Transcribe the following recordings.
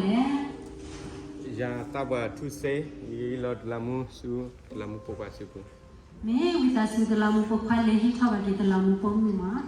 လဲၣ်. ယၤသးပှၢ်ထူစ့, ယဂ့ၤလီၤတလးမူဆူ တလးမူဖိခွါစုပူၤ. မ့ၢ်ဝံသးစူၤ တလးမူဖိခွါလဲၤဟံးထီၣ်ဘၣ်က့ၤတလးမူဖိမုၣ်မး.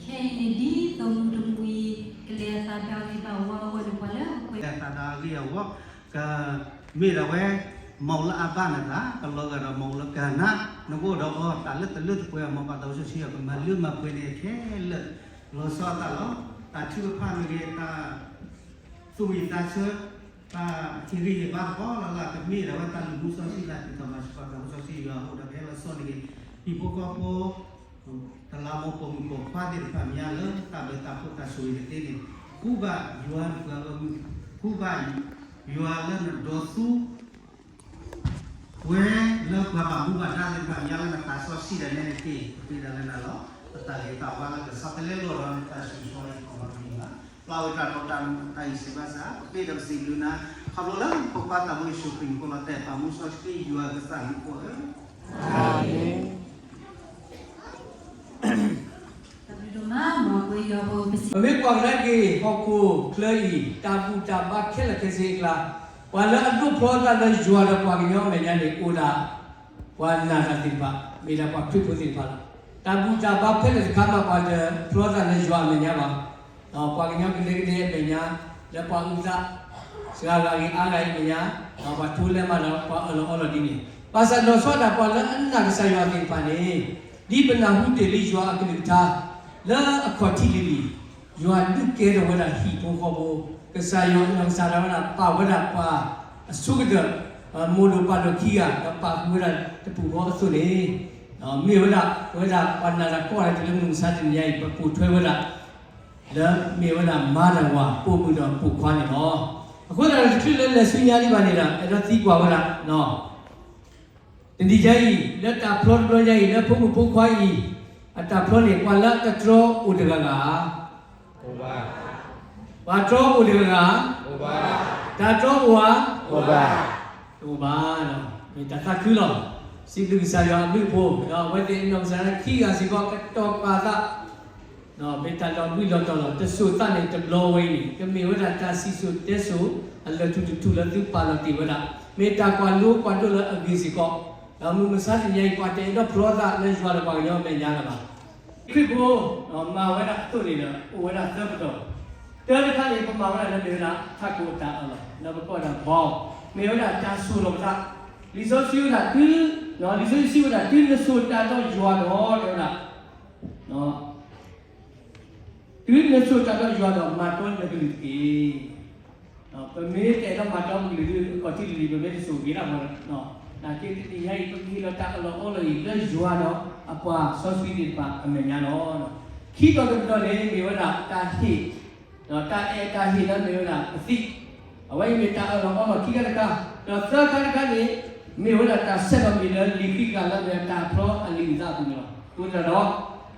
ခဲအံၤန့ၣ်ဒ်သိးမုၢ်တမုၢ်အံၤ ကလဲၤအသးဘၣ်ဂ့ၤဘၣ်ဝါအဂီၢ်န့ၣ် ပှၤလၢအကွဲးအသးဒီးအဂ့ၢ်အဝီ ကမ့ၢ်ဒၣ်ဝဲ မီၢ်လၢအဘၣ်နသး ကလီၤဂာ်ဒီးမီၢ်လၢကနၣ် နကအိၣ်ဒီးအီၤ တၢ်လၢတလၢတပှဲၤ မ်ပှၤသးစီဆှံအကမၤလၢမၤပှဲၤန့ၣ်ခဲလၢာ် လီၤဆီအသးလီၤ. တၢ်ထုကဖၣ်မ့ၢ်ဂ့ၤ တၢ် သူၣ်ဝံၣ်သးဆၢ တၢ်ဟ့ၣ်ဂံၢ်ဟ့ၣ်ဘါသကိးလၢ်လၢ် ကမ့ၢ်ဒၣ်ဝဲတၢ်လူၤမူစီဆှံ တၢ်စံးထီၣ်ပှၤစံးထီၣ်ပှၤစီဆှံယွၤအအိၣ်ဒီး ကဟဲလီၤဆီန့ၣ်ဂ့ၤ ဟံၣ်ဖိဃီဖိ တလးမူပိာ်မုၣ်ပိာ်ခွါသ့ၣ်တဖၣ်မ့ၢ်ညါလၢ တၢ်ဘျုးတၢ်ဖှိၣ်တၢ်ဆိၣ်ဂ့ၤတသ့န့ၣ် ဃူဘၣ်ယွၤနပှၤဂီၢ်မုၢ် ဃူဘၣ်ယွၤလၢနဒိးသူ ပှဲၤလၢပှၤဘၣ်မူဘၣ်ဒါသ့ၣ်တဖၣ်မ့ၢ်ညါလၢနသးစီဆှံဒၣ်နဲန့ၣ်တက့ၢ် ပဃ့ဒၣ်လၢနၤလီၤ. ပသးဂ့ၤသးဝါလၢကဆီတလဲလိာ်ဒီးနတၢ်ဆိၣ်ဂ့ၤဆိၣ်ဝါအံၤ ကမၤကမံၤဘၣ် ပျၢ်ဝဲတၢ်ဒီးတၢ်မူတၢ်အံၤစံးဘၣ်စၢ် ပဃ့ဒီးပစံးဘျုးနၤ ခီဖျိလၢဖိခွါသးဘိယ့ၣ်ၡူးခရံာ်အမံၤဃိလီၤ တၢ်အဲၣ်ပာ်မူစီဆှံယွၤကစၢ်မံၤဃိလီၤ. အၤမ့ၣ်. ပမ့ၢ်ကွၢ်ကဒါက့ၤဟီၣ်ခိၣ်ချၢအံၤ တၢ်ဘူၣ်တၢ်ဘါခဲလၢာ်ခဲဆ့အကျါ, ပှၤလၢအဒိးဖျီသးလၢယွၤဒီးပှၤကညီအမဲာ်ညါန့ၣ် အိၣ်ဒၣ် ပှၤနာ်တၢ်သ့ၣ်တဖၣ် မ့ၢ်ဒၣ်ပှၤခရံာ်ဖိသ့ၣ်တဖၣ်လီၤ. တၢ်ဘူၣ်တၢ်ဘါခဲလၢာ်တခါမး ပှၤတဖျီသးလၢယွၤအမဲာ်ညါဘၣ်. ဒီးပှၤကညီကဒဲကဒဲအမဲာ်ညါ လၢပှၤအုၣ်သး စှၤဂၤဂ့ၤအါဂၤအံၤမဲာ်ညါ, ဒီးပှၤထိလဲမးဒီးပှၤအၢၣ်လီၤအီလီၤဒ်န့ၣ်, ဘၣ်ဆၣ်လီၤဆီဒၣ်ပှၤလၢအနာ်ကစၢ်ယွၤသ့ၣ်တဖၣ်န့ၣ်, ဒ်ပနၢ်ဟူတ့ၢ်လံယွၤအကလုၢ်ကထါ လၢအခီၣ်ထံးလံၤလံၤ, ယွၤဒုးကဲထီၣ်ဝဲဒၣ်ဟံၣ်ဖိဃီဖိ, ကစၢ်ယွၤအနီၢ်ကစၢ်ဒၣ်ဝဲဒၣ် ပာ်ဝဲဒၣ်ပှၤအဆိကတၢၢ်, မိၢ်ဒိၣ်ပၢ်ဒိၣ်ခံဂၤ ဒီးပာ်ဃုာ်ဝဲဒၣ်တပူၤဃီအသိးန့ၣ်, မ့ၢ်ဝဲဒၣ် ပဝဲဒၣ်ပှၤနာ်တၢ်ကီတၢ်ခဲလၢမုၢ်မဆါတနံၤညါအံၤ ပပိာ်ထွဲဝဲဒၣ် လၢမ့ၢ်ဝဲဒၣ်မၤတၢ်ဝၤပိာ်မုၣ်ဒီးပိာ်ခွါန့ၣ်လီၤ. အဃိသတးဒီးတချုးလၢလဲၤဆူညါဒံးဘၣ်န့ၣ်ဒီး အဲၣ်ဒိးသံကွၢ်ဝဲဒၣ်, တနံၤညါအံၤ လၢတၢ်ဖျီတဘျီညါအံၤ လၢဖိမုၣ်ဖိခွါအံၤ အတၢ်ဖျီန့ၣ် ပှၤလၢအတြီအိၣ်တဂၤဂၤဧါ, ပှၤတြီအိၣ်တဂၤဂၤ, တၢ်တြီအိၣ်ဧါ, တအိၣ်ဘၣ်, မ့ၢ်တၢ်သးခုလီၤ. စံးဘျုးကစၢ်ယွၤအဘျုးအဖှိၣ် ဒီးအဝဲသ့ၣ်အနီၢ်ကစၢ်ဒၣ်ခံဂၤစ့ၢ်ကီး ကတီၤပာ်သး မ့ၢ်တၢ်လီၤဘှံးလီၤတီၤလီၤ. တစိၤသးန့ၣ်တဘျီဝဲအံၤန့ၣ် ကမ့ၢ်ဝဲဒၣ်တၢ်စံၣ်စိၤတဲစိၤအလၢာ်ထူတထူလၢသုပာ်လီၤတ့ၢ်ဝဲဒၣ်, မ့ၢ်တၢ်ကွၢ်လိကွၢ်ဒိးလၢအဂ့ၤစ့ၢ်ကီး, ဒီးမုၢ်မဆါတနံၤအံၤ ပှၤတအဲၣ်ဒိးဖျီသးလၢယွၤဒီးပှၤကညီအမဲာ်ညါလၢၤဘၣ်. ခရံာ်ဖိ မၤဝဲဒၣ်အသိးန့ၣ်ဒီး အိၣ်ဝဲဒၣ်သၢပတီၢ်, တၢတခါန့ၣ် ပမၤဝဲဒၣ်လၢမ့ၢ်ဝဲဒၣ်ထးခိၣ်အတၢ်အၢၣ်လီၤ လၢပကိးဝဲဒၣ် vow, မ့ၢ်ဝဲဒၣ်တၢ်ဆိၣ်လီၤပသး, လံာ်စီဆှံဝဲဒၣ်တုၤ, လံာ်စီဆှံစံးဝဲဒၣ် တုၤနဆိၣ်တၢ်ဒီးယွၤဒီး တဲဝဲဒၣ် တုၤနဆိၣ်တၢ်ဒီးယွၤဒီး မၤတီနကလုၢ်တက့ၢ်. ပမ့ၢ်တအဲၣ်ဒိးမၤတီပကလုၢ်ဒီး အခီၣ်ထံးလံၤလံၤ ပမ့ၢ်တဆိၣ်ဂ့ၤဒၣ်မး, နာ်က့တနံၤညါအံၤ ပကဟ့ၣ်လီၤတၢ်အၢၣ်လီၤအီလီၤအံၤ လၢယွၤဒီးအပှၤစီဆှံသ့ၣ်တဖၣ်အမဲာ်ညါလီၤ. ခံတီၤတတီၤန့ၣ် မ့ၢ်ဝဲဒၣ်တၢ်ဟ့ၣ်, ဒီးတၢ်အဲၣ်တၢ်ဟ့ၣ်လၢမ့ၢ်ဝဲဒၣ်ပသံ, အဝဲအံၤမ့ၢ်တၢ်အၢၣ်လီၤအီလီၤခံခါတခါ, ဒီးသၢခါတခါန့ၣ် မ့ၢ်ဝဲဒၣ်တၢ်ဆဲးလီၤမ့ၢ်လၢလံာ်ခံကလၢမ့ၢ်တၢ်ဖျီအလံာ်အုၣ်သးအပူၤန့ၣ်လီၤ. အဃိသတး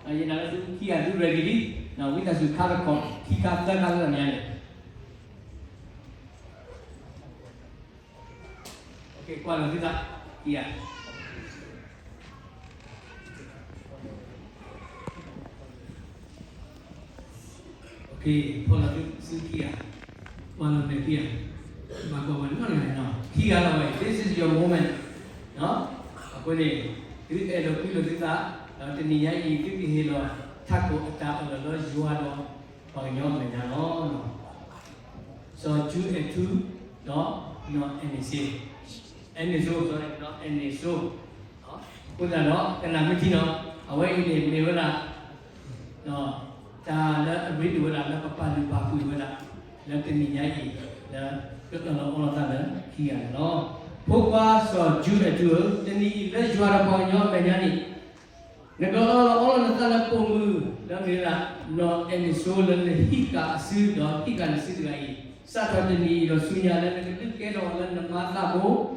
ဒီး ယနာ်လၢသုခံဂၤသု ready လံ, ဝံသးစူၤခါတခီၣ် ခံခါသၢခါလၢတၢ်မ့ၢ်န့ၣ် ကွၢ်လီၤသုသး, ခံဂၤ, ဖီၣ်လီၤသုစုခံဂၤ, ကွၢ်လီၤမဲာ်ခံဂၤ, မၤကွၢ်ဝဲနီၢ်တဂၤန့ၣ်, ခံဂၤလီၤဝဲ, this is your moment, အဃိန့ၣ် သုအဲၣ်ဒိးကွံလိာ်သုသး, ဒီးတနံၤညါအံၤ သုကဟ့ၣ်လီၤထးခိၣ်အတၢ်အၢၣ်လီၤလၢယွၤဒီး ပှၤကညီအမဲာ်ညါလီၤ. စီၤကၠူအဲၣ်ထူ ဒီးနီၢ်အဲၣ်န့ၣ်စိ, အဲၣ်န့ၣ်စိ, ဒီးအဲၣ်န့ၣ်စိ, အဃိသတးဒီး ကနၣ်မ့ၢ်ထံနီၤ, အဝဲအံၤန့ၣ်မ့ၢ်ဝဲဒၣ် တၢ်လၢအရ့ဒိၣ်ဝဲဒၣ်လၢပပာ်လုၢ်ပာ်ပှ့ၤဝဲဒၣ် လၢတနံၤညါအံၤ လၢကအၢၣ်လီၤအီလီၤသးလၢခံဂၤန့ၣ်လီၤ. ဖိခွါစီၤယူအဲၣ်ထူဧၢ, တနံၤအံၤလၢယွၤဒီးပှၤကညီအမဲာ်ညါန့ၣ်, နကအၢၣ်လီၤအီလီၤနသးလၢပိာ်မုၣ်လၢမ့ၢ်ဒၣ် နီၢ်အဲၣ်နံၣ်စိလၢနဟံးဃာ်အစုဒီးဟံးဃာ်နစုတဂၤအံၤ, စးထီၣ်တနံၤအံၤဒီးဆူညါလၢနကဒုးကဲထီၣ်အီၤလၢနမါသးဘိ နကဒုး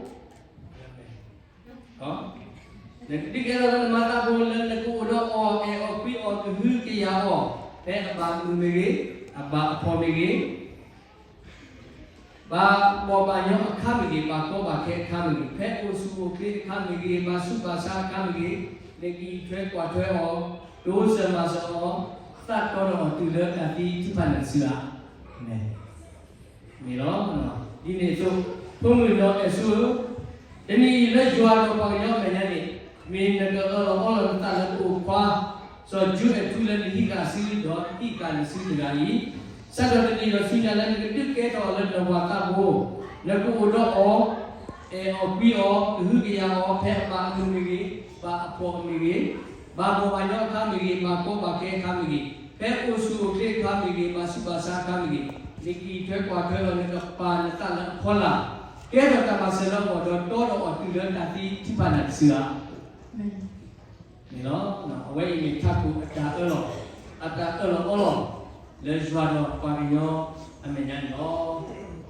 ကဲထီၣ်လၢနမါသးဘိလၢနကအိၣ်ဒီးအီၤ, အဲၣ်အီၤကွံအီၤ, ကဟုကယာ်အီၤ, ဖဲအဘၣ်မုာ်မ့ၢ်ဂ့ၤ, အဘၣ်အဖှီၣ်မ့ၢ်ဂ့ၤ, ဘၣ်ဘီၣ်ဘၣ်ညီအခါမ့ၢ်ဂ့ၤ, ဘၣ်ကီဘၣ်ခဲအခါမ့ၢ်ဂ့ၤ, ဖဲအိၣ်ဆူၣ်အိၣ်ချ့အခါမ့ၢ်ဂ့ၤ, ဘၣ်ဆူးဘၣ်ဆါအခါမ့ၢ်ဂ့ၤ, နကအံးထွဲကွၢ်ထွဲအီၤ, တိစၢၤမၤစၢၤအီၤ, သးတီဒီးအီၤတုၤလၢတၢ်သံထုးဖးနၤတစုဧါ. မ့ၢ်လီၤ. ဒ်န့ၣ်အသိး, ဖိမုၣ်နီၢ်အဲၣ်စိဧၢ, တနံၤအံၤလၢယွၤဒီးပှၤကညီအမဲာ်ညါန့ၣ်, မ့ၢ်နကအၢၣ်လီၤအီလီၤနသးလၢပိာ်ခွါ စီၤယူအဲၣ်ထူလၢနဟံးဃာ်အစုဒီးဟံးဃာ်နစုတဂၤအံၤ, စးထီၣ်တနံၤဒီးဆူညါလၢနကဒုးကဲထီၣ်အီၤလၢနဝၤသးဘိ, နကအိၣ်ဒီးအီၤ, အဲၣ်အီၤကွံအီၤ, ကဟုကယာ်အီၤ, ဖဲအဘၣ်အမုာ်မ့ၢ်ဂ့ၤ, ဘၣ်အဖှီၣ်မ့ၢ်ဂ့ၤ, ဘၣ်ဘီၣ်ဘၣ်ညီအခါမ့ၢ်ဂ့ၤ, ဘၣ်ကီဘၣ်ခဲအခါမ့ၢ်ဂ့ၤ, ဖဲအိၣ်ဆူၣ်အိၣ်ချ့အခါမ့ၢ်ဂ့ၤ, ဘၣ်ဆူးဘၣ်ဆါအခါမ့ၢ်ဂ့ၤ, နကအံးထွဲကွၢ်ထွဲအီၤ, နကပာ်နသးလၢအဖီလာ်, ကဲထီၣ်တၢ်မၤစၢၤလၢအဂီၢ်ဒီးတီဒီးအီၤတုၤလၢတၢ်သံထုးဖးနၤတစုဧါ. မ့ၢ်လီၤ. အဝဲအံၤမ့ၢ်ထးခိၣ်အတၢ်အၢၣ်လီၤ, အတၢ်အၢၣ်လီၤအီလီၤ, လၢယွၤဒီးပှၤကညီအမဲာ်ညါန့ၣ်လီၤ.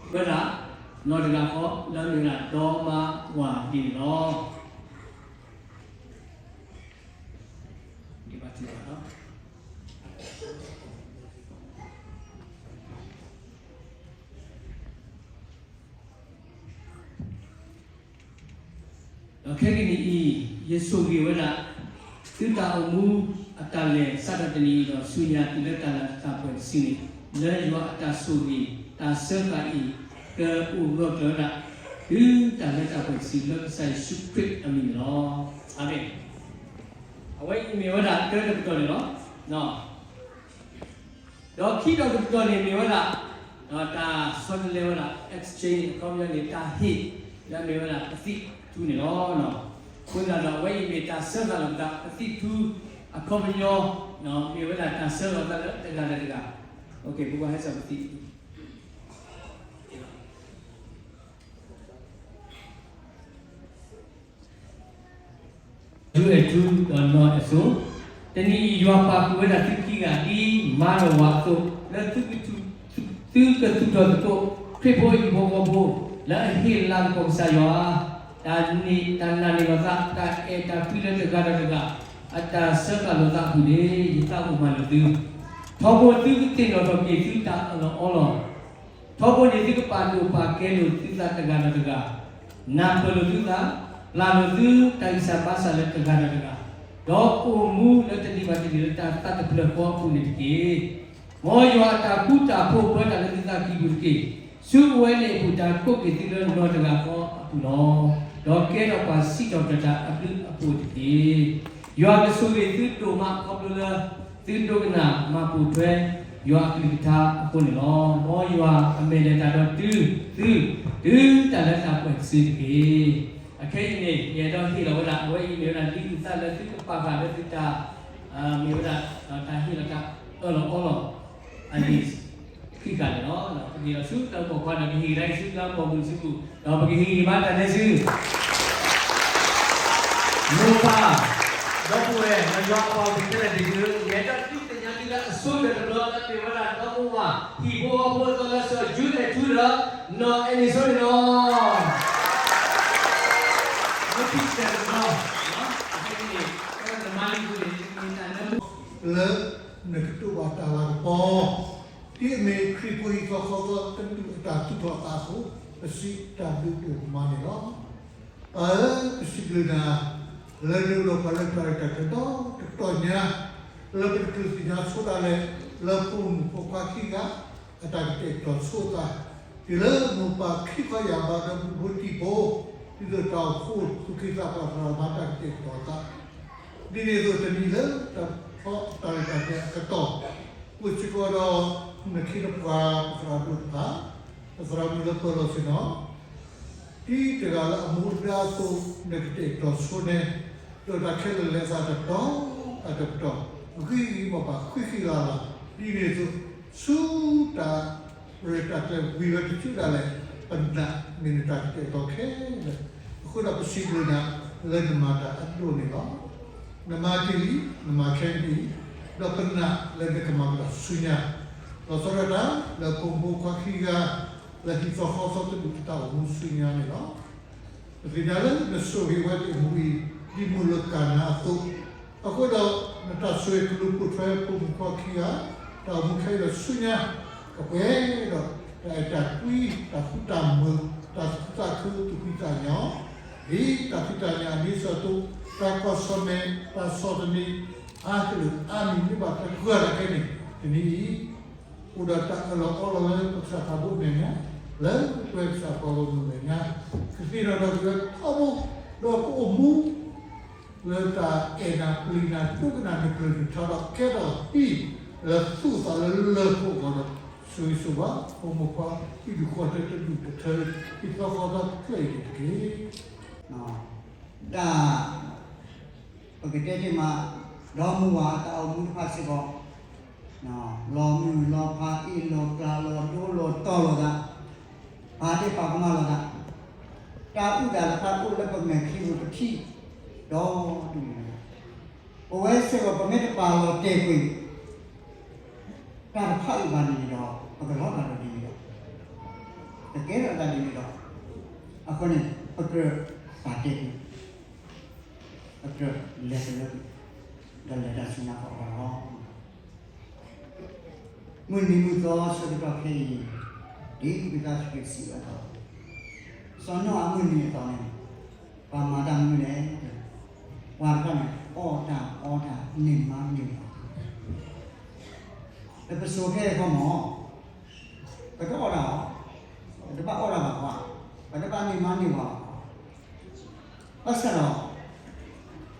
ဝဲဒၣ်, နီၢ်တဂၤဃီလၢမ့ၢ်ဝဲဒၣ်ဒီမါဝၤဒ်န့ၣ်လီၤ. ဒီးခဲကနံၣ်အံၤ, ယဆိၣ်ဂ့ၤဝဲဒၣ်, သုတၢ်အိၣ်မူအတၢ်လဲၤစးထီၣ်တနံၤအံၤဒီးဆူညါတုၤလၢတၢ်လၤတၢ်ပှဲၤတစုန့ၣ်, လၢယွၤအတၢ်ဆိၣ်ဂ့ၤ, တၢ်စၢဃာ်အံၤ, ကအိၣ်ဂၢၢ်ကျၢၤဝဲဒၣ်, တုၤတၢ်လၤတၢ်ပှဲၤတစုလၢကစၢ်ယ့ၣ်ၡူးခရံာ်အမံၤန့ၣ်လီၤ. အၤမ့ၣ်. အဝဲအံၤမ့ၢ်ဝဲဒၣ်တၢတကတီၢ်န့ၣ်လီၤ. ဒီးခံတီၤတကတီၢ်န့ၣ်မ့ၢ်ဝဲဒၣ်, တၢ်ဆီတလဲဝဲဒၣ် exchange အခီပညီန့ၣ် တၢ်ဟ့ၣ်လၢအမ့ၢ်ဝဲဒၣ်ပသံၣ်ထူန့ၣ်လီၤ. အဃိသတးဒီး အဝဲအံၤမ့ၢ်တၢ်စၢဃာ်လိာ်သးပသံၣ်ထူအခီပညီ, မ့ၢ်ဝဲဒၣ်တၢ်စၢဃာ်လိာ်သးလၢတဂၤဒီးတဂၤ, ပကဟဲစၢၤပသံၣ် ယူအဲၣ်ထူဒီးနီၢ်အဲၣ်စိ, တနံၤအံၤယွၤပာ်ဃုာ်ဝဲဒၣ်သုခံဂၤဒ်မါဒီးဝၤအသိး, လၢသုကသူၣ်ထီၣ်သကိး ခရံာ်ဖိဟံၣ်ဖိဃီဖိ, လၢအဟ့ၣ်လၤကပီၤကစၢ်ယွၤ, တၢ်နာ်န့ၢ်လီၤသး, တၢ်အဲၣ်တၢ်ကွံလၢတဂၤဒီးတဂၤ, အတၢ်စၢဃာ်လိာ်သးအပူၤန့ၣ် ယသးအိၣ်မၤလိာ်သု, ထီဘိသုကသ့ၣ်နီၣ်ထီၣ်က့ၤသုတၢ်အၢၣ်လီၤအီလီၤ ထီဘိန့ၣ်သုကပာ်ဒိၣ်ပာ်ကဲလိာ်သုသးတဂၤဒီးတဂၤ, နၢ်ပၢၢ်လိာ်သုသး, ပျၢ်လိာ်သုတၢ်ဂံၢ်စၢ်ဘါစၢ်လၢတဂၤဒီးတဂၤ, ဒီးအိၣ်မူလၢတနံၤဘၣ်တနံၤလၢတၢ်သးတဖျၢၣ်ဃီအပူၤန့ၣ်တက့ၢ်. မ်ယွၤအတၢ်ဃူတၢ်ဖိးပၢတၢ်လၢသုသးကံၢ်ပူၤတက့ၢ်. ဆူအဝဲန့ၣ်အပူၤတၢ်ကိးက့ၤသုလၢနီၢ်တဂၤဃီအပူၤလီၤ. ဒီးကဲထီၣ်ပှၤစံးထီၣ်ပတြၢၤတၢ်အဘျုးအဖှိၣ်တက့ၢ်. ယွၤကဆိၣ်ဂ့ၤသုဒိၣ်မးခီဖျိလၢ သုဒိကနၣ်မၤပိာ်ထွဲယွၤအကလုၢ်ကထါအဃိန့ၣ်လီၤ. မ်ယွၤအမဲာ်လဲၤတၢ်ဒီးတုၤသု တုၤတၢ်လၢတၢ်ပှဲၤတစုတက့ၢ်. အခဲအံၤန့ၣ် ယအဲၣ်ဒိးဟ့ၣ်လီၤဝဲဒၣ် အဝဲအံၤမ့ၢ်ဝဲဒၣ်ဒ်အုၣ်သးလၢသုကပာ်ဃာ်လၢသုတၢ် မ့ၢ်ဝဲဒၣ် တၢ်ဟ့ၣ်လီၤတၢ်အၢၣ်လီၤအီလီၤ အန့ၣ် ခံခါန့ၣ်လီၤ. ပကဟ့ၣ်လီၤဆူတၢ်ပိာ်ခွါဒီး ကဟ့ၣ်ကဒါအံၤဆူတၢ်ပိာ်မုၣ်စုပူၤ ဒီးပကဟ့ၣ်ဂံၢ်ဘါတၢ်နဲဆူ မိၢ်ပၢ် ဒီပုၢ်ဝဲၢ် ဒီးယွၤအပှၤကလုာ်ခဲလၢာ်သ့ၣ်ဧၢ, ယအဲၣ်ဒိးဒုးသ့ၣ်ညါသုလၢအဆိကတၢၢ်တဘျီလၢမ့ၢ်ဝဲဒၣ်ဒီမိၢ်ဝၤ ဟံၣ်ဖိဃီဖိအသိးလၢစီၤယူအဲၣ်ထူဒီး နီၢ်အဲၣ်နံၣ်စိန့ၣ်လီၤ. မ့ၢ်ခံကတၢၢ်တဘျီ အခဲအံၤန့ၣ် နမါလံအပူၤန့ၣ် နမ့ၢ်တၢ်လၢ လၢနကတိၢ်ဘၣ်တၢ်လၤကပီၤ ဒ်အမ့ၢ်ခရံာ်ဖိဟံၣ်ဖိဃီဖိကဒုးအတၢ်သူၣ်ထီၣ်အသးအသိး ပစံးတၢ်ဘျုးဒိၣ်မးန့ၣ်လီၤ. ပၢ်ဧၢ, ပစံးဘျုးနၤ လၢနအိၣ်ဒီးပှၤလၢပှၤတၢ်ကတီၤတတီၤညါ လၢပတချုးသ့ၣ်ညါဆိတၢ်လဲၣ် လၢဖိမုၣ်ဖိခွါခံဂၤ အတၢ်ကတဲာ်ကတီၤဆိအသး တုၤလၢမိၢ်ပၢ်ခံခီယၢ်ဘးဒီးမုၣ်ဖိတံၤဖိ ဒ်သိးတၢ်အိၣ်ဖှိၣ်သူၣ်က့သးပှၢ်သရၣ်မၤတၢ်ကတဲာ်ကတီၤအသး ဒ်န့ၣ်အသိးတနံၤလၢတၢ်ဖျီတၢ်ရဲၣ်တၢ်ကျဲၤအကတီၢ် အိၣ်စ့ၢ်ကီးဒီး နခ့နပှၤ ပသရၣ်ဒိၣ်တဖၣ် ပသရၣ်မုၣ်လၢပၢၤလီၢ်ဆ့ၣ်နီၤ တံၤတဂၤလၢအမူဒါအသိး နကတဲာ်ကတီၤဆိန့ၣ် ဒီးတၢ်ခဲလၢာ်လဲၤသးတတီၤအတပတီၢ် ဂံၢ်ဂံၢ်ဘၣ်ဘၣ် ဃံဃံလၤလၤ ဒ်န့ၣ်အသိး ဆူတၢ်ရဲၣ်တၢ်ကျဲၤဝံၤဝဲတစုဒၣ်လဲာ် ပနာ်မ့ၢ်နတၢ်ကတဲာ်ကတီၤခဲလၢာ်, အဃိဒီးပစံးဘျုးနၤလၢနမၤတၢ်အဒိၣ်န့ၣ်လီၤ. နမၤတ့ၢ်လံ, နမၤခဲအံၤ, ဒီးပနာ်လၢနကမၤကဒီးဆူညါ, လီၤဆီဒၣ်တၢ်လၢဖိမုၣ်ဖိခွါခံဂၤ လၢဟံၣ်သီဃီသီတဒူၣ်အတၢ်အိၣ်မူဆူညါန့ၣ်လီၤ. ပသ့ၣ်ညါလၢနဆိၣ်ဂ့ၤဝဲဒၣ်အမူအံၤ ဒ်မုၢ်လၢကၤနၤအသိး, အဃိဒီးနတၢ်ဆိၣ်ဂ့ၤကလူၤပိာ်ထွဲဖိမုၣ်ဖိခွါခံဂၤ တၢ်အိၣ်မူခဲအံၤဒီးဆူညါ, ကပှဲၤဒီးတၢ်အဲၣ်တၢ်ကွံ တၢ်ဃူတၢ်မုာ် တၢ်သူၣ်ခုသးခု သူၣ်ဖှံသးညီ, ဒ်တၢ်ဖံးတၢ်ညၣ်အဒ်သိးအသိး, တၢ်ကွၢ်ဆၢၣ်မဲာ် တၢ်ဆီၣ်သနံး အါကလုာ်အါမံၤ မ့ၢ်ဘၣ်တၢ်ကွၢ်တၢ်ခဲန့ၣ် တနံၤအံၤ အိၣ်ဒီးတၢ်အၢၣ်လီၤအီလီၤလၢပကစၢ်သးဘိအမဲာ်ညါ, လၢပကစၢ်ပှၤဂီၢ်မုၢ်အမဲာ်ညါ, ကသ့ၣ်နီၣ်ထီၣ်က့ၤဝဲထီဘိ, ဒီးကအိၣ်မူ လၢတၢ်အဲၣ်နၤပျံၤနၤ ဒိကနၣ်နကျၢၤနထါဒီး ကဲထီၣ်ဟံၣ်လၢသူၣ်အသးလၢလၢၢ်ခိၣ်အဂီၢ်ဒီး ဆိၣ်ဂ့ၤဆိၣ်ဝါ ဖိမုၣ်ဖိခွါဟံၣ်ဒူၣ်ဃီၤတၢတဒူၣ်တထၢ ဟံၣ်သီဃီသီတဖျၢၣ်အံၤန့ၣ်တက့ၢ်. တၢ် ပကတဲတ့ၢ်မး ဒီမါဝၤအတၢ်အိၣ်မူတဖၣ်စ့ၢ်ကီး လီၤမုၢ်လီၤဖး အ့ၣ်လိာ်ကျးလိာ် ဒိလိာ်တီၤလိာ်သး, ပာ်ဒ့ၣ်ပာ်ကမၣ်လိာ်သး, တၢ်အုၣ်သးတဖၣ်အိၣ်လၢပမဲာ်ချံပူၤပထံၣ် ဒီဒူၣ်န့ၣ်လီၤ. ပဝဲစ့ၢ်ကီး ပမ့ၢ်တပာ်လီၤတဲာ်ကွံာ် တၢ်တဖၣ်အံၤဘၣ်န့ၣ်ဒီး ပကလီၤဂာ်ဒီးဒ်န့ၣ်ဒီး ကကဲထီၣ်တၢ်ဒ်န့ၣ်ဒီး အဃိန့ၣ် ပကြၢးပာ်တဲာ်ကွံာ် ပကြၢးလဲၤတလၢကွံာ် ဒီးလဲၤတၢ်ဆူညါဃီအဂီၢ်လီၤ. မုၢ်နံၤမုၢ်သီဆၢကတီၢ်ခဲအံၤ ဒ်ပကစၢ်ယ့ၣ်ၡူးခရံာ်စံးဝဲအသိး, စီၤနိအၤအမုၢ်နံၤအသိးန့ၣ် ပှၤမၤတၢ်မနုၤလဲၣ်, ပှၤတဖၣ်န့ၣ် အီၣ်တၢ်အီတၢ် န့ၢ်မါန့ၢ်ဝၤ လၢပစိၤခဲအံၤခီမး ပတအီၣ်တၢ်ဘၣ်, ပတဘၣ်အီၣ်တၢ်ဘၣ်ဘၣ်, ပတဘၣ်န့ၢ်မါန့ၢ်ဝၤဘၣ်. ဘၣ်ဆၣ်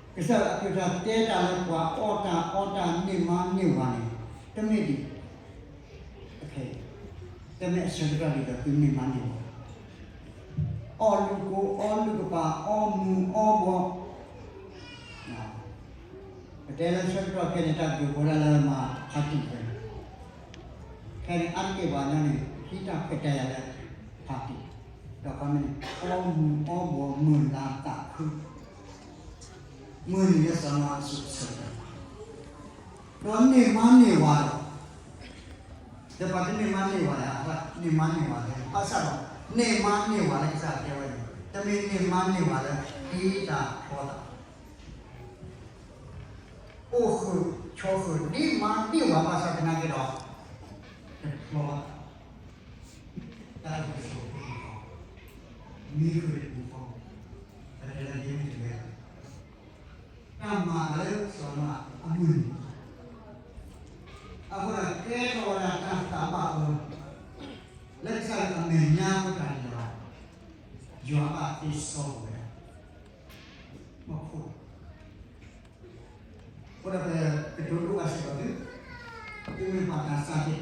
ဒီး ကစၢ်ယွၤအကလုၢ်ကထါတဲတၢ်လၢပှၤအီၣ်တၢ်အီတၢ် န့ၢ်မါန့ၢ်ဝၤန့ၣ် တမ့ၢ်ဒ် တမ့ၢ်အဆၢကတီၢ်ဒ်သိးသုန့ၢ်မါန့ၢ်ဝၤ, အီၣ်လုၢ်ကိအီလုၢ်ကပၤ အီမူၤအီဘှီး ပတဲလၢဆၢကတီၢ်ခဲအံၤန့ၣ် တၢ်ကတိၤဖိတၢ်လၢမၤဖးတံၢ်ဝဲန့ၣ်, ခဲအံၤန့ၣ် အါတက့ၢ်ပှၤကညီန့ၣ် ဟံးတၢ်ခွဲးတၢ်ယာ်လၢ ဖးတံၢ်, ဒီးခီမ့ၢ်န့ၣ် အီမူၤအီဘှီး မုာ်လၤသးခု မုၢ်နံၤလၢစီၤနိအၤအစိၤဆၢကတီၢ်, ဒီးန့ၢ်မါန့ၢ်ဝၤဒီး ဒီးပှၤတန့ၢ်မါန့ၢ်ဝၤလဲၣ်, ပှၤန့ၢ်မါန့ၢ်ဝၤလဲၣ်, ဘၣ်ဆၣ်ဒီး န့ၢ်မါန့ၢ်ဝၤလၢကစၢ်တဲဝဲန့ၣ် တမ့ၢ်န့ၢ်မါန့ၢ်ဝၤလၢ ဒ်တၢ်ဖျီသး အိၣ်ဃုာ်ဆိးဃုာ် န့ၢ်မါန့ၢ်ဝၤဘၣ်ဆၣ်သနာ်က့ဒီး တဖျီဘၣ်, တၢ်အိၣ်ဖှိၣ်ဆိးဃုာ်တပူၤဃီ, မံဃုာ်တပူၤဃီ, ပတဲလၢဒ်န့ၣ်တက့ၢ်, တၢ်မၤလၢစီၤနိအၤအမုၢ်နံၤ အဃိဒီးကဲထီၣ်ဝဲဒၣ်တၢ်သးဘၣ်အၢ လၢကစၢ်ယွၤအမဲာ်ညါအဃိတၢ်န့ၣ်ဒီး ယွၤဘၣ်တ့စီဝဲ မီၢ်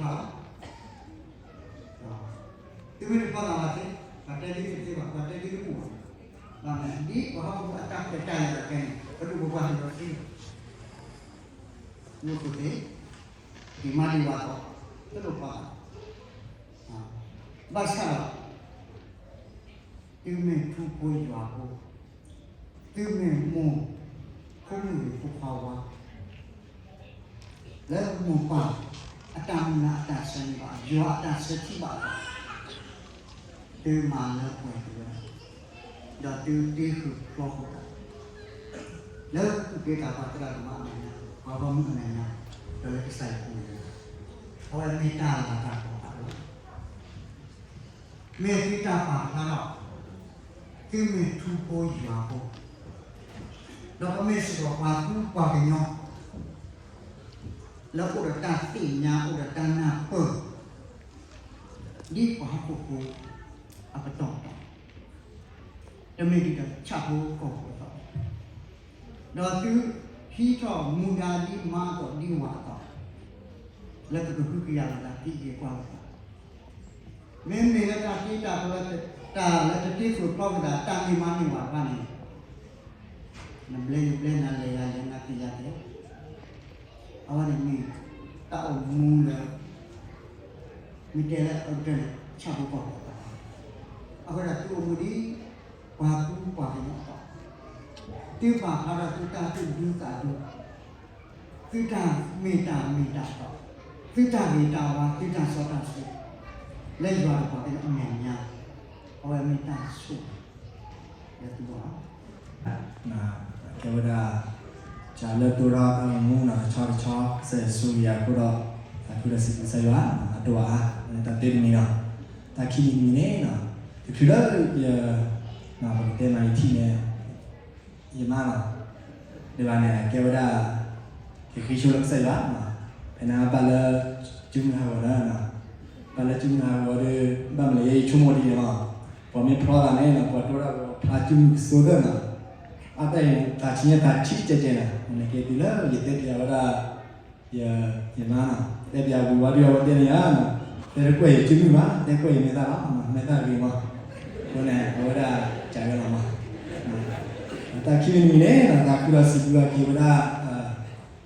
ခိၣ်, အဃိဒီးပကတိၤဒိၣ်ဘၣ်စ့ၢ်ကီးသု, သုမ့ၢ်ပှၤသးစၢ်သ့ၣ်တဖၣ်လီၤ, သုမ့ၢ်တဖျီသးဘၣ်သ့, ပှၤတဲသုတသ့ဘၣ်, ပှၤတဲသုတဘူၣ်ဘၣ်, ဘၣ်မနုၤဒ်ပှၤဟီၣ်ခိၣ်ဖိအတၢ်ခွဲးတၢ်ယာ်လၢခဲအံၤန့ၣ် ပဒူၣ်ပပှၢ်တလီၤသ့, မူခိၣ်သ့, ဒံးမါဒံးဝၤသီ, တလိၣ်ဖျီသး ဘၣ်ဆၣ်ဒီး သုမ့ၢ်ထူဖိယွၤဖိ, သုမ့ၢ်မိၢ်ဖိမုၣ်ဖိခွါဝါ, လၢမိၢ်ပၢ်အတၢ်မုၢ်လၢ်အတၢ်ဆၢန့ၢ်ဘၣ်, ယွၤအတၢ်ဆၢထံၣ်ဘၣ်အသး, သုမၤလၢပှဲၤသုဝဲဒၣ်, ဒီးသုတ့ဃုာ်ဖျီဃုာ်သး လၢသုးက့သးပှၢ်သရၣ်သမါအမဲာ်ညါ, ပှၤဂီၢ်မုၢ်အမဲာ်ညါ, ဒီးလၢကစၢ်ယွၤအမဲာ်ညါ, အဝဲမ့ၢ်တၢ်လၤတၢ်ကပီၤသးလီၤ. မ့ၢ်သုတၢ်ပာ်ဖျါထီၣ်, သုမ့ၢ်ထူဖိယွၤဖိ, ဒီးပမ့ၢ်စ့ၢ်ကီးပှၤကူပှၤကညီ လၢအိၣ်ဒီးတၢ်သ့ၣ်ညါ အိၣ်ဒီးတၢ်နၢ်ပၢၢ် ဒ်ပှၤဟီၣ်ခိၣ်ဖိအပတီၢ်အတီၢ်, တမ့ၢ်ဒ်သိးဆၣ်ဖိကီၢ်ဖိအသိး, ဒီးသုဟံးထီၣ်မူဒါဒ်မါအသိးဒ်ဝၤအသိး, လၢသုကဟုကယာ်လိာ်သး ကဟ့ၣ်ကွၢ်လိာ်သး, မ့မ့ၢ်လၢတၢ်တ့တၢ်ဖျီ တၢ်လၢတတ့ဃုာ်ဖျီဃုာ်သး တၢ်န့ၢ်မါန့ၢ်ဝၤတဖၣ်န့ၣ် နဘျဲနဘျဲ နၤလဲၤယၤလဲၤ နၤက့ၤယၤက့ၤ, အဝဲန့ၣ်မ့ၢ်တၢ်အိၣ်မူလၢ မ့ၢ်တဲလၢအကတၢၢ်န့ၣ် ဆၣ်ဖိကီၢ်ဖိအသး, အဃိဒီးသုအိၣ်မူဒ် ပှၤကူပှၤကညီအသိး, သုပာ်ဖျါထီၣ်သုတၢ်သူၣ်ဒူသးဒူ, သုတၢ်မ့ၢ်တၢ်မ့ၢ်တၢ်တီ, သုတၢ်ဂ့ၤတၢ်ဝါ သုတၢ်စီတၢ်ဆှံ, လၢယွၤတပှၤကညီအမဲာ်ညါ, အဝဲမ့ၢ်တၢ်ဆိၣ်ဂ့ၤ လၢသုဂီၢ်လီၤ. ကဲဝဲဒၣ် တၢ်လၢတိၢ်ဒီးတၢ်အိၣ်မူနီၤ တဆီတဆီ ကစၢ်ယွၤဆိၣ်ဂ့ၤယၤအဃိဒီး သးခုဒီးစံးဘျုးကစၢ်ယွၤ အဒိၣ်အါ တၢ်သ့တမံၤနီၤ. တၢ်ခံမံၤတမံၤန့ၣ်နီၤ တချုးလၢယ ပကတဲမးယထံၣ်န့ၣ် ယမါနီၤ ဒ်ဘၣ်န့ၣ် ကဲဝဲဒၣ် ကဃ့ဆိလၢကစၢ်ယွၤ ဖဲန့ၣ်ဘၣ်လၢ စုမုၢ်ဟးဂီၤဒီး ဘၣ်လၢစုမုၢ်ဟးဂီၤဒီး ဘၣ်မနုၤလဲၣ် ယဆိကမိၣ်ဒ်န့ၣ်လီၤ. ပှၤမ့ၢ်ဖျီသးန့ၣ်နီၤ ပှၤတိၢ်ဒၣ်ဝဲဖျါစုမုၢ်ကစိသၢနီၤ အတၢ်အံၤ သးဆံးသးဆံးကဲကဲနီၤ နက့ၤတုၤလၢယတဲပျးဝဲဒၣ် ယ ယမါနီၤ တဲပျးဝံၤဝဲဒၣ်အဝဲတဲန့ၣ်ဧါနီၤ တဲတကွဲၢ်ယစုမုၢ်ဘၣ် တဲကွဲၢ်ယမဲာ်သၣ်လီၤ မဲာ်သၣ်ဂ့ၤမး အဃိန့ၣ် အဝဲဒၣ်ကးဝဲလီၤမး တၢ်ခံမံၤတမံၤန့ၣ်နီၤ သးခုဒီးစံးဘျုးဘၣ်က့ၤဝဲဒၣ် တၢ်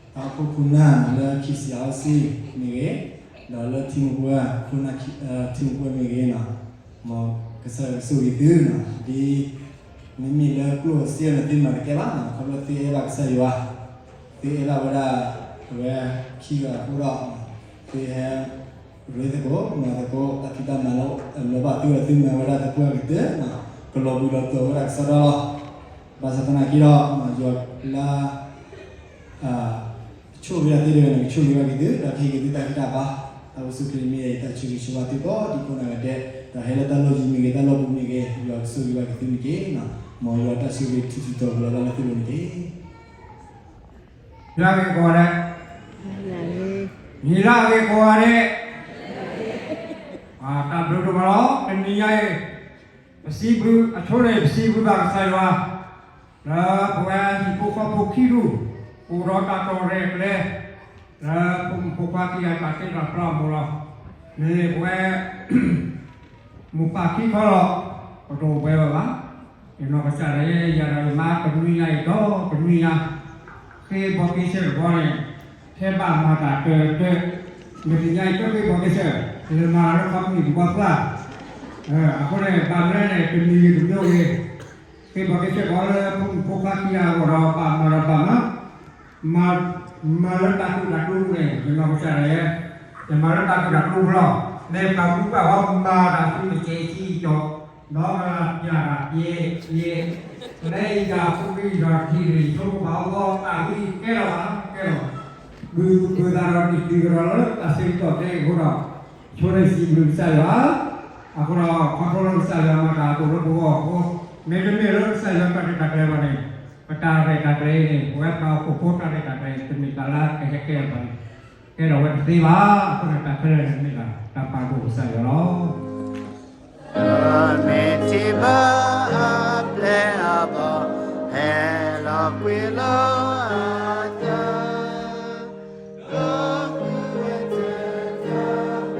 အိၣ်ဖှိၣ်ခိၣ်နၢ်နီၤ လၢ K C R C မ့ၢ်ဂ့ၤ, ဒီးလၢထံမိၢ်ပှၢ်ခိၣ်နၢ် ထံမိၢ်ပှၢ်မ့ၢ်ဂ့ၤနီၤ, မ်ကစၢ်ယွၤကဆိၣ်ဂ့ၤသုနီၤ, ဒ် မ့မ့ၢ်လၢကျိၣ်စ့အီၤန့ၣ် သုမၤတကဲဘၣ်နီၤ, ခီဖျိသုအဲၣ်ဘၣ်ကစၢ်ယွၤ, သုအဲၣ်ဘၣ်ဝဲဒၣ် အဝဲခံဂၤအဃိဒီး သုဟဲ ရ့သကိး မၤသကိး တၢ်ဖံးတၢ်မၤလၢ လၢဘၣ်သုဒီး သုမၤဝဲဒၣ်သပှၢ်ကတၢၢ်နီၤ, ကလီၤဘှံးလီၤတီၤဝဲဒၣ်ကစီဒီလီၤ. ဘၣ်ဆၣ်သနာ်က့ဒီး ယွၤလၢ ကဆိၣ်ဂ့ၤဒၣ်သုတဂၤန့ၣ် ကဆိၣ်ဂ့ၤဘၣ်က့ၤသု ဒီးကဟ့ၣ်က့ၤသုတၢ်ဂံၢ်တၢ်ဘါ, တၢ်အိၣ်ဆူၣ်အိၣ်ချ့မ့ၢ်ဂ့ၤ တၢ်ဆၢဂ့ၤဆၢဝါသုကိးဒံကိးဂၤဒဲး, ဒီးဟဲလၢတၢ်လီၢ်ယံၤမ့ၢ်ဂ့ၤ တၢ်လီၢ်ဘူးမ့ၢ်ဂ့ၤ ယွၤကဆိၣ်ဂ့ၤဘၣ်က့ၤသုန့ၣ်တက့ၢ်. မ်ယွၤတၢ်ဆိၣ်ဂ့ၤထူၣ်ထူၣ်တီၤတီၤလၢဘၣ်လၢသုလိၤန့ၣ်တက့ၢ်. ယွၤဂ့ၤကိးဂၤဒဲး, ယွၤဂ့ၤကိးဂၤဒဲး, တၢ်ဘျုးဒိၣ်မးလီၤ. တနံၤညါအံၤ ပစံးဘျုးအဆိန့ၣ် ပစံးဘျုးဘၣ်ကစၢ်ယွၤ လၢပဝဲဟံၣ်ဖိဃီဖိခံဒူၣ် အိၣ်ဒီးတၢ်တီၢ်ရဲၣ်ကျဲၤ လၢဖိမုၣ်ဖိခွါခံဂၤတၢ်တ့တၢ်ဖျီအမိၢ်လီၤ. မ့ၢ်ပဝဲ မိၢ်ပၢ်ခံခီလီၤ ပတအိၣ်ပှဲၤဘၣ်ဘၣ်. ယနီၢ်ကစၢ်ဒၣ်ယဲ ယၤဒီးယမါတနွံညါအံၤဒီး တနွံညါ ဃ့ဘီက့ၤစဲၣ်တဘီန့ၣ် ထဲဘၣ်မၤတၢ်တၢၢ်တၢၢ်, မ့ၢ်တနံၤညါအံၤတဃ့ဘီက့ၤစဲၣ် လဲၤမၤလၢခီပနံၣ်တဘီပှၢ်. အဃိန့ၣ် ဘၣ်မနုၤလဲၣ်န့ၣ် တမံၤဂ့ၤတမံၤဂ့ၤ ဃ့ဘီက့ၤစဲၣ်ကီးလၢဖိမုၣ်ဖိခွါခံဂၤအဂီၢ်ဒီး ဘၣ်မၤဒီးဘၣ်မၤ မၤ မၤလၢတၢ်သူၣ်တၢ်ကျိၤန့ၣ် ယနီၢ်ကစၢ်ဒၣ်ယဲ ယမၤလၢတၢ်သူၣ်တၢ်ကျိၤလီၤ. မ့ၢ်ပှၤကူပှၤဂီၢ်မၤတၢ်သူၣ်တကဲဆံးကီး ဒီးမၤတၢ်ပျဲတၢ်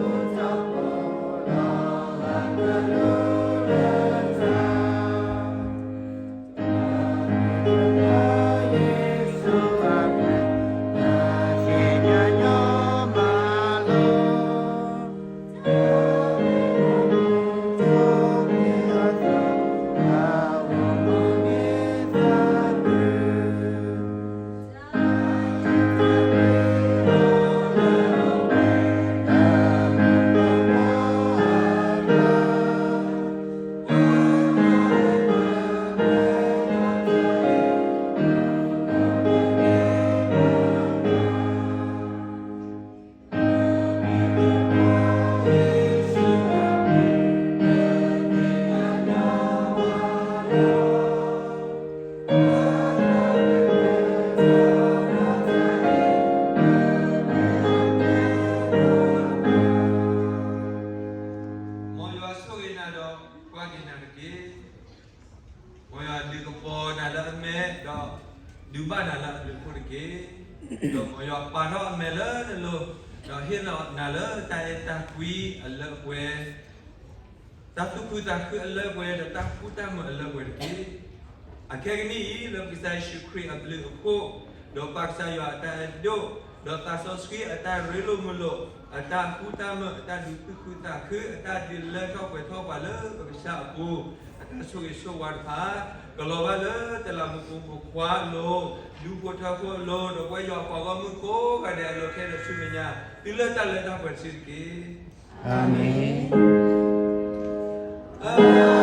ပျဲပျဲ လၢယၤဖိဂံၢ်ဒီးထံၣ်ရံၣ်ဆိပာ်အီၤတၢ်ဂ့ၢ်ကဲလီၤဘၣ် ကဲလီၤ. ဘုသူၣ်ဘုသးဒီးတံၤသကိးဒီးလၢတၢ်စံးကီၢ်တဲအံၤအဃိဒီး ဆိန့ၣ်စံးဘျုးကစၢ်ယွၤ အဃိဒီး ခီဖျိလၢကစၢ်ယွၤမၤတၢ်အသိးလၢပဂီၢ်အဃိ မ့တမ့ၢ်လၢကစၢ်ယွၤတၢ်ရဲၣ်တၢ်ကျဲၤဘၣ်န့ၣ် ပတၢ်ရဲၣ်တၢ်ကျဲၤအံၤန့ၣ် ပဝဲပှၤဟီၣ်ခိၣ်ဖိတၢ်ရဲၣ်တၢ်ကျဲၤ တမ့ၢ်တၢ်လၢကဟဲကဲဘၣ်န့ၣ် ကဲထီၣ်ဝဲတသ့ဘၣ်. အဃိန့ၣ်တၢ်ခဲလၢာ်န့ၣ်မ့ၢ်ဒၣ်တၢ်ပာ်ဒိၣ်ကစၢ်ယွၤလီၤ. မ့ၢ်ထံဘၢအပျဲၢ်အဘီၣ် ဟဲလီၤကွံာ်လီၤအသး မ်ယွၤဆိၣ်ဂ့ၤနၤဒီး ကွၢ်က့ၤနၤတက့ၢ်. မ်ယွၤဒုးကပီၤနၤလၢအမဲာ် ဒီးဒုးဘၣ်နၤလၢအဘျုးအဖှိၣ်တက့ၢ်. ဒီးမ်ယွၤပာ်ထီၣ်အမဲာ်လၢနလိၤ, ဒီးဟ့ၣ်လီၤနၤလၢတၢ်အဲၣ်တၢ်ကွံအလၢအပှဲၤ တၢ်သူၣ်ခုသးခုအလၢအပှဲၤ ဒီးတၢ်ကူၣ်တၢ်မုာ်အလၢအပှဲၤတက့ၢ်. အခဲကနံၣ်အံၤ လၢပကစၢ်ယ့ၣ်ၡူးခရံာ်အဘျုးအဖှိၣ်, ဒီးပၢ်ကစၢ်ယွၤအတၢ်အဲၣ်ဒိၣ်, ဒီးသးစီဆှံအတၢ်ရ့လိာ်မုာ်လိာ်, အတၢ်ဃူတၢ်မုာ်, အတၢ်ဒုးသူၣ်ခုသးခု, အတၢ်ဒုးလၢထီၣ်ပှဲၤထီၣ်ပှၤလၢပကစၢ်အပူၤ, အတၢ်ဆိၣ်ဂ့ၤဆိၣ်ဝါတဖၣ်, ကလီၤဘၣ်လၢတလးမူးဖိမုၣ်ဖိခွါအလိၤ, ဒူဖိထၢဖိအလိၤ, ဒီးပဝဲယွၤပှၤဂီၢ်မုၢ်ကိးဂၤဒဲးအလိၤ ထဲဒီးဆူမဲာ်ညါ, တုၤလၢတၢ်လၢတၢ်ပှဲၤတစုတက့ၢ်. အၤမ့ၣ်.